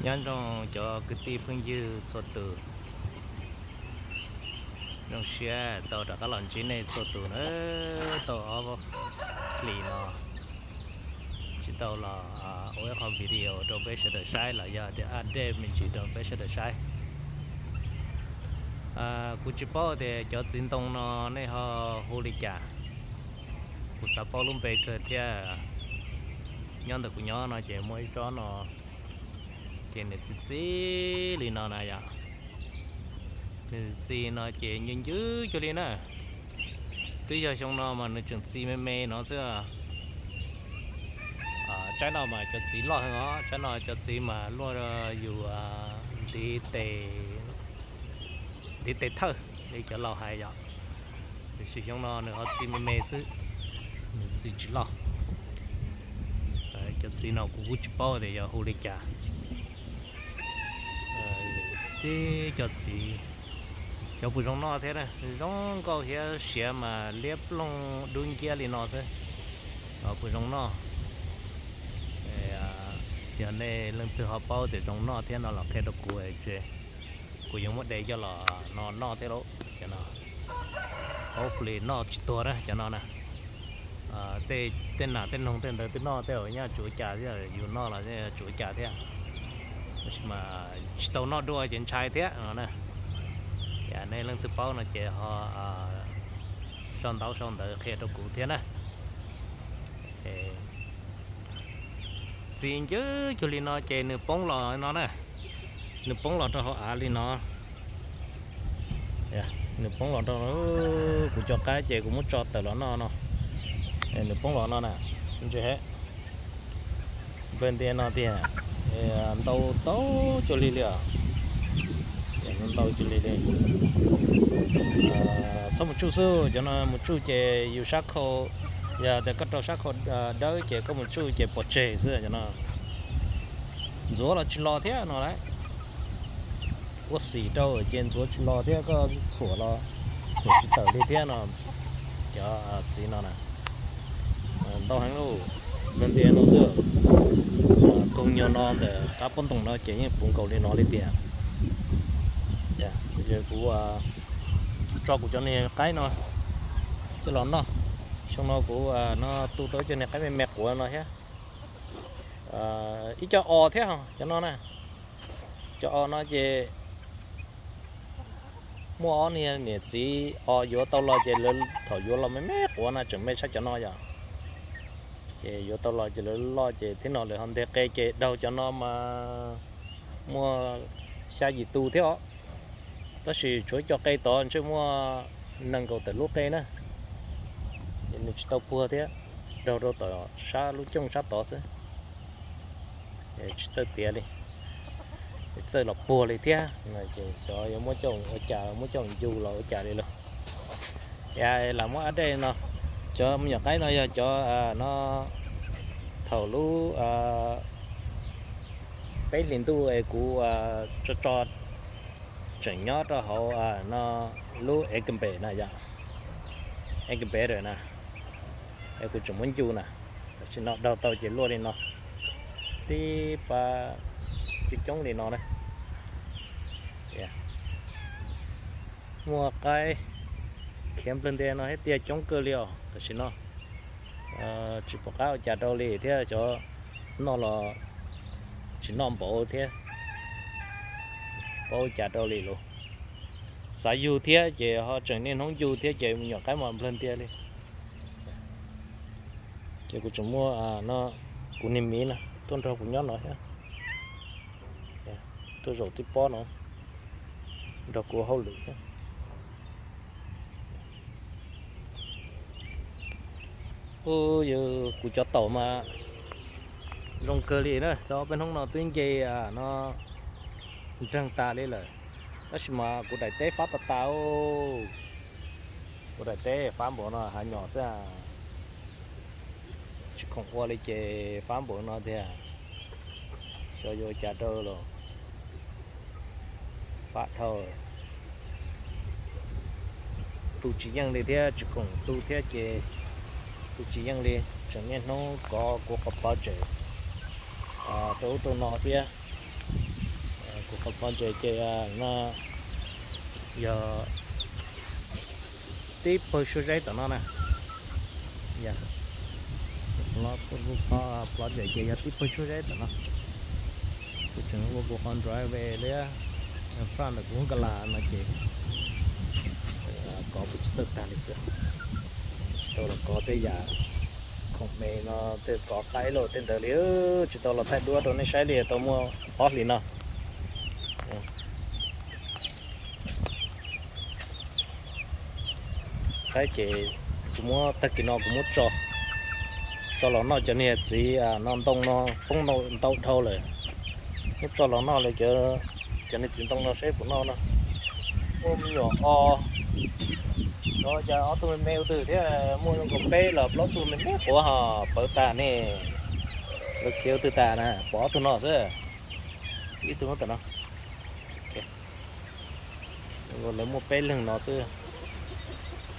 Nyob zoo cov kwv tij phooj ywg txhua tus, zoo siab tau rov qab los ntsib nej txhua tus na. Tau ob hlis no tsis tau los ua ib qho video rau peb sawv daws saib los yog tias update me ntsis rau peb sawv daws saib. Kuv tsis paub tias cov txiv ntoo no nej ho hu li cas, kuv xav paub lub npe kawg thiab. Nyob ntawm kuv nyob no ces muaj ib tsob no ces nws txi txiv li no na yom. Nws txi no ces ncw ncwb cuag li na. Twb yog xyoo no mas nws tseem txi me me no xwb. Tsaib no mas cov txiv loj heev os, tsaib no cov txiv mas luaj yus ntiv tes thawj li cov laus hais yom. Tiam sis xyoo no nws ho txi me me xwb, nws txi tsis loj. Cov txiv no kuv kuj tsis paub tias yog hu li cas. Tib cov txiv, cov puas zoo noj thiab, zoo nkauj thiab siav mas liab ploog dub nciab li no xwb. Puas zoo noj? Yog nej leej twg ho paub tias zoo noj thiab no los qhia rau kuv, kuv yuav muab de coj los no noj thiab lauj. Cov no hopefully noj tsis tuag na cov no na. Tej nas tej noog tej ntawd twb noj tej, nyaj tsis ua cas thiab, yus noj los tsis ua cas thiab. Tab sis mas tsis tau noj dua ces ntshai thiab no na. Yog nej leej twg paub no ces ho sau ntaub sau ntawv qhia rau kuv thiab na. Txi ncwb cuag li no ces nws poob los no na, nws poob los rau hauv av li no. Nws poob los rau, kuv cov qaib ces kuv muab tso tawm los noj no. Nws poob los no na, ntsia, nplawg ntia no tiag, ntau ntau cuag li li os. Ntau cuag li li. Txhob mus tsuj xwb, cov no mus tsuj ces yus sab khau, yog tias koj rau sab khau dawb ces koj mus tsuj ces pov tseg xwb cov no. Ntxuav los tsis los thiab no lauj. Ua xim rau ces ntxuav tsis los thiab, koj txhuam los txhuam tsis tawm li thiab no. Cov txiv no na, ntau heev lauj, nplawg ntia no xwb. Koog nyuag no ntawm qab pob ntoos no ces yeej puv nkaus li no li tiag. Kuv tso kuv cov niag qaib no coj los noj. Xyoo no kuv no tu tau ib co niag qaib me me quav no thiab. Ib co os thiab cov no na. Cov os no ces muaj ob niag niam txiv os yuav tau los ces lawv thaum yuav los me me quav na tseem me tshaj cov no yom. Ces yuav tau los ces lawv loj ces thiab no lawv ho nteg qe ces daug cov no mas muaj xya yim tus thiab os. Tab sis tshuav ib co qe tod ntshe muaj nees nkaum tawm lub qe na. Ces nws tsis tau puag thiab, daug rau tom sab lub cooj sab tod xwb. Tsis txawj tiav li, txawj los puag li thiab. Ces xyov yuav muab coj ua cas, muab coj ncu los ua cas li lauj. Lam muab ab dej no, cov me nyuam qaib no yog cov no thaum lub peb hlis ntuj es kuv tso tso tseem nyob rau hauv no lub ev ka npem na yom, ev ka npem na, es kuv tseem muab ncu na. Tam sim no daug tau ces luaj li no, tib pab coob coob li no na. Muaj qaib khiav nplawg ntia no thiab tiag coob kawg li os tam sim no. Tsis pom qab ua cas rau li thiab, cov noj los tsis noj npaum thiab, tsis paub ua cas rau li lauj. Xav yug thiab ces ho tseem niaj hnub yug thiab ces me nyuam qaib mas nplawg ntia li. Ces kuv tseem muaj no, kuv niag miv no tuaj nrog kuv nyob no thiab, tuaj zaum tib pob no nrog kuv hauj lwm thiab. Ub, yog kuv cov taum mas zoo kawg li na, tau ob peb hnub no twb nce no nreeg tas li lawm, tab sis mas kuv daim teb fab tas tas. Kuv daim teb fab npaum no hav nyom xwb, tsis khoom ua li ces fab npaum no tiag. Xyov yuav ua cas rau los fab dhau. Tu tsis yeej li thiab, tsis khoom tu thiab ces tu tsis yeej li, tseem niaj hnub kov kuv qhov pov tseg rau ub rau no thiab. Kuv qhov plov ntses ces no yog tib pawg suab zeb tom no na. Plov ntses ces yog tib pawg suab zeb tom no. Kuv tseem ua kuv qhov drive li, front ntawm kuv nkalas no ces kov kuj tsis txawj tag li xwb. Tsis tau los kov tej yam khoom me no, tej kov qaib los tej ntawd li, tsis tau los thaij duab rau nej saib li, tau muaj ob hlis no. Qaib ces kuv muab tag kis no kuv muab tso, tso los noj cov niag txiv no, ntoo no poob ntau dhau lawm. Muab tso los noj li cov, cov niag txiv ntoo no seb puas noj no. Muaj me nyuam o, o cas ob tug me me ua twg thiab, muaj zoo nkaus peb los plaub tug me me quav ho pawv tas ne. Lawv khiav ua twg tas na, pom ob tug no xwb. Ib tug tam no. Lawv muaj peb leeg no xwb.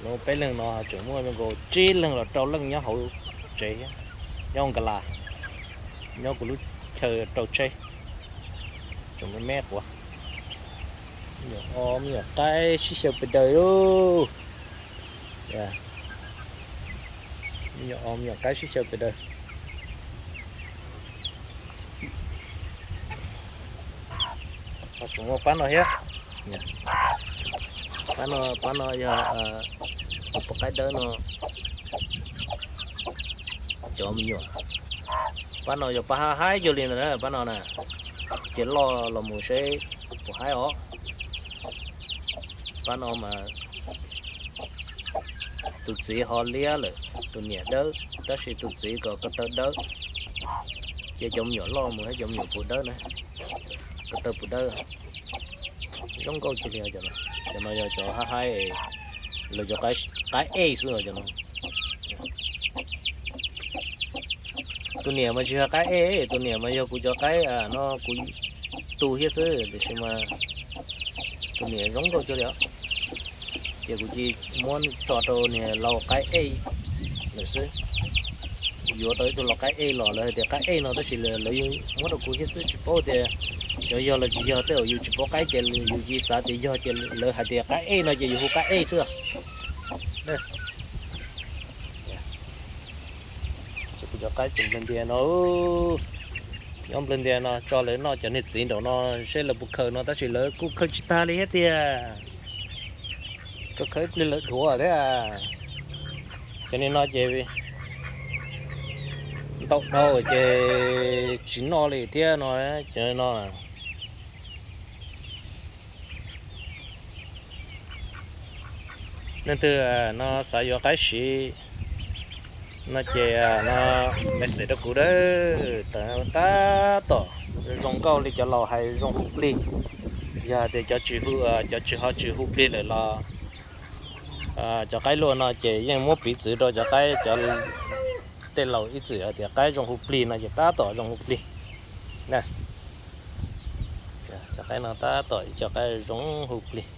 Lawv muaj peb leeg no tseem muaj zoo nkaus tsib leeg los rau leej nyob hauv tsev thiab, nyob nkalas, nyob kuv lub chaw rau tsheb. Tseem me me quav. Me nyuam o me nyuam qaib sib xyaw pes daws lauj. Me nyuam o me nyuam qaib sib xyaw pes daws. Ho tseem muaj pab no thiab. Pab no, pab no yog pab qaib dawb no. Cov me nyuam, pab no yog pab haib haib cuag li ntawd na, pab no na. Ces loj los mus seb puas haib os. Pab no mas tus txiv ho liab lawm, tus niam dawb, tab sis tus txiv kom ko taw dawb. Ces cov me nyuam loj mus thiab cov me nyuam puas dawb na, ko taw puas dawb. Zoo nkauj cuag li cov no. Cov no yog cov haib haib, lawv cov qaib ej xwb os cov no. Tus niam mas tsis yog qaib ej, tus niam mas yog kuv cov qaib no kuv tu thiab xwb, tiam sis mas tus niam zoo nkauj cuag li os. Ces kuv cia muab tso rau niag lau qaib ej lawm xwb. Yuav tau ib tug lau qaib ej los lawv hais tias qaib ej no tab sis lawv muab rau kuv thiab xwb, tsis paub tias xyov yog los tsis yog, tej zaum yus tsis paub qaib ces yus cia xav tias yog ces lawv hais tias qaib ej no ces yus hu qaib ej xwb. Kuv cov qaib ces nplawg ntias no, nyob nplawg ntias no tso lawv noj cov niag txiv nraum no seb lawv puas khaws no tab sis lawv kuj khaws tsis tag li thiab tiag. Khaws khaws ib pliag lawv dhuav thiab. Cov niag no ces ntau dhau ces tsis noj li thiab no, cov no. Leej twg no xav yuav qaib siv no ces no message rau kuv dawb. Tab tom zoo nkauj li cov laus hais zoo hu plig. Yog hais tias cov tsis, cov tsis ho tsis hu plig lawm los cov qaib luaj no ces yeej muab piv txwv rau cov qaib, cov tej laus ib txwm hais tias qaib zoo hu plig no ces tab tom zoo hu plig na. Cov qaib no tab tom ib co qaib zoo hu plig.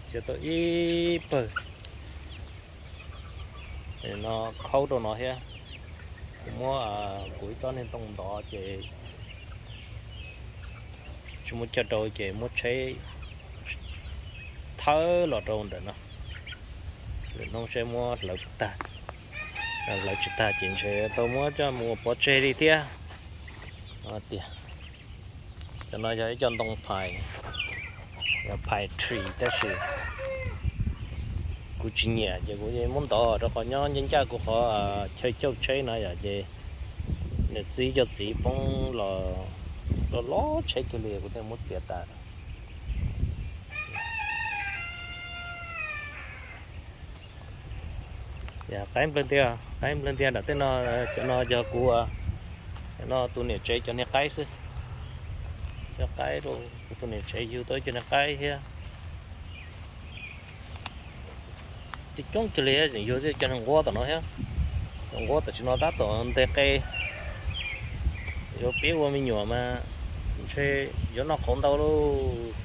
Txiav tau ib pawg no khaub rau no thiab. Kuv muab kuv ib tsob niag ntoo ntov ces tsis muaj chaw rau ces muab tsheb thawb los rau ntawm no. Lwm hnub seb muab hlawv puas tag. Hlawv tsis tag ces ntshe tau muab coj mus ua pov tseg li thiab. Tias cov no yog ib co ntoo pais, yog pais tree tab sis kuv tsis nyiam ces kuv muab ntov rau qhov nyob ncaj ncaj kuv qhov chaw cauj tsheb no yom, ces nws txib cov txiv poob los, los tsheb kiag li kuv thiaj muab txiav tas. Qaib nplawg ntias, qaib nplawg ntias nram tej no, cov no yog kuv, no tus niam tsev cov niag qaib xwb. Cov qaib rau kuv tus niam tsev yug tau ib co niag qaib thiab. Coob coob kawg li, tseem yug cov niag nquab tom no thiab. Cov nquab tam sim no tab tom nteg qe. Yuav pib ua me nyuam mas ntshe yuav noj qauv ntau lauj.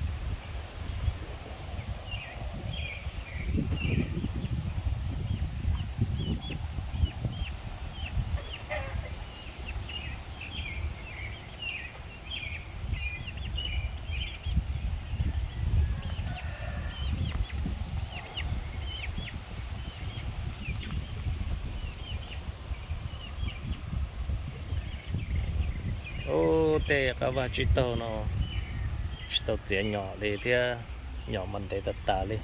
Ub, tej qab vaj tsib taug no tsis tau txiav nyom li thiab, nyom mas ntev tas tas li.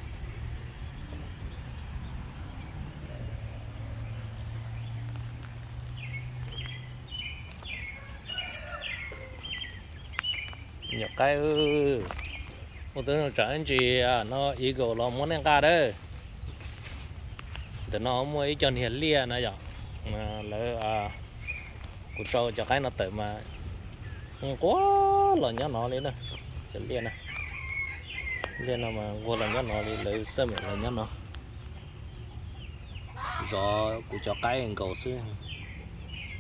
Nyuam qaib, ua tus tsam ib ntsis no Eagle los muab nej nqa dawb. Ntawm no muaj ib co niag liaj na yom, lawv, kuv tso cov qaib no tawm mas nquag los nyob no li na, cov liaj na. Liaj no mas nquag los nyob no li, lawv xaj mam los nyob no. Zov kuv cov qaib nkaus xwb,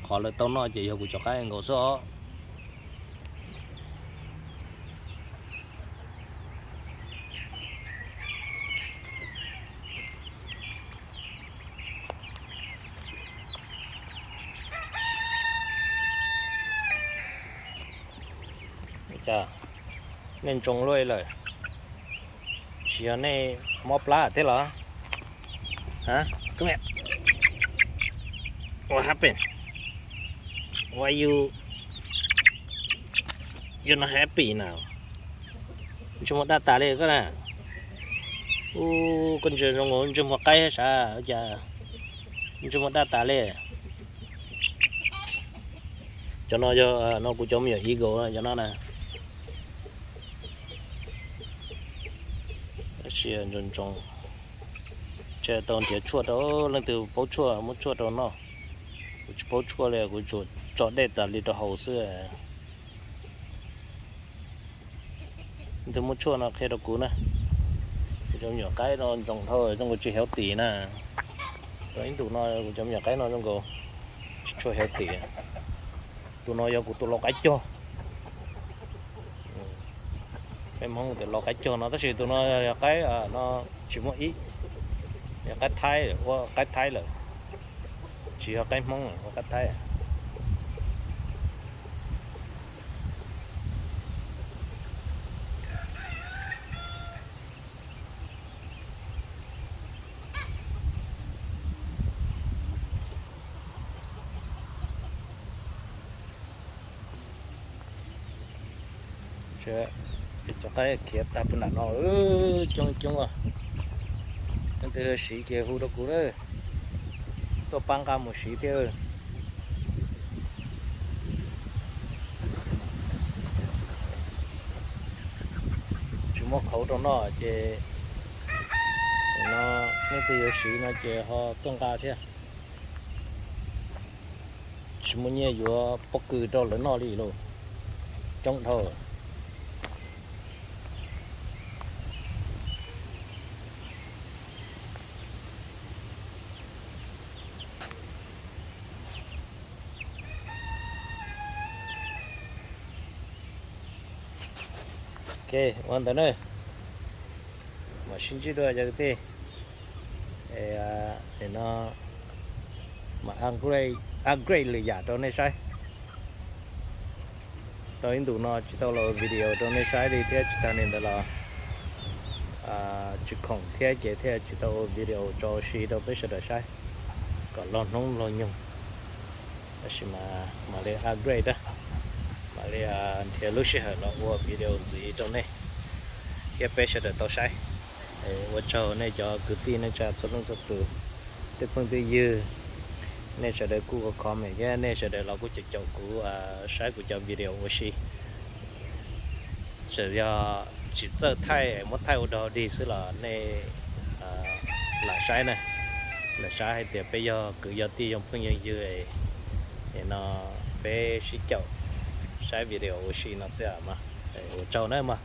qhov lawv tau noj ces yog kuv cov qaib nkaus xwb os. Nej ntsoov luaj lawm, tsis yog nej mob plab thiab los? What happened? Why you, you not happy now? Ntsej muag daj tas li koj na. Ub, koj ntsia zoo nkaus ntsej muag qaib sav, cas ntsej muag daj tas li. Cov no yog no kuv cov me nyuam Eagle cov no na. Tab sis ntsoov ntsoov, ntshe tau nrhiav tshuaj rau, leej twg paub tshuaj muab tshuaj rau noj. Kuv tsis paub tshuaj li, kuv tsuas tso dej tas li rau haus xwb. Leej twg muab tshuaj no qhia rau kuv na. Kuv cov me nyuam qaib no ntsoov dhau, zoo nkaus tsis healthy na. Tau ib ntus no kuv cov me nyuam qaib no zoo nkaus tsis tshua healthy. Tus no yog kuv tus lau qaib cog. Peb Hmoob tias lau qaib cog no, tab sis tus no yog qaib no tsis muaj ib, yog qaib Thaib, ua qaib Thaib lawm, tsis yog qaib Hmoob, ua qaib Thaib. Cov qaib khiav tag pw nram no, coob coob os. Leej twg siv ces hu rau kuv na, tuaj pab nqa mus siv thiab. Tsis muaj qhauv rau noj ces no, leej twg yuav siv no ces ho tuaj nqa thiab. Tsis muaj nyiaj yuav pob kws rau lawv noj li lauj, coob dhau. Ok, ua ntawd na, mam sib ntsib dua cov kwv tij. No mam upgrade lwm yam rau nej saib. Tau ib ntus no tsis tau los video rau nej saib li thiab, tsis tag li ntawd los tsis khoom thiab ces thiaj tsis tau ua video tso ua si rau peb sawv daws saib kom log hnub log nyoog. Tab sis mas mam li upgrade, mam li nrhiav lub sij hawm los ua video ntxiv rau nej thiab peb sawv daws tau saib. Ua tsaug nej cov kwv tij neej tsa txhua leej txhua tus, tej phooj tej ywg, nej sawv daws kuj ua comment thiab nej sawv daws los kuj caum caum kuv saib kuv cov video ua si. Txawm yog tsis txawj thaij, muab thaij ua dog dig xwb los nej lam saib na, lam saib hais tias peb yog kwv yog tij yog phooj yog ywg no, peb sib caum saib video ua si no xwb mog. Ua tsaug na mog.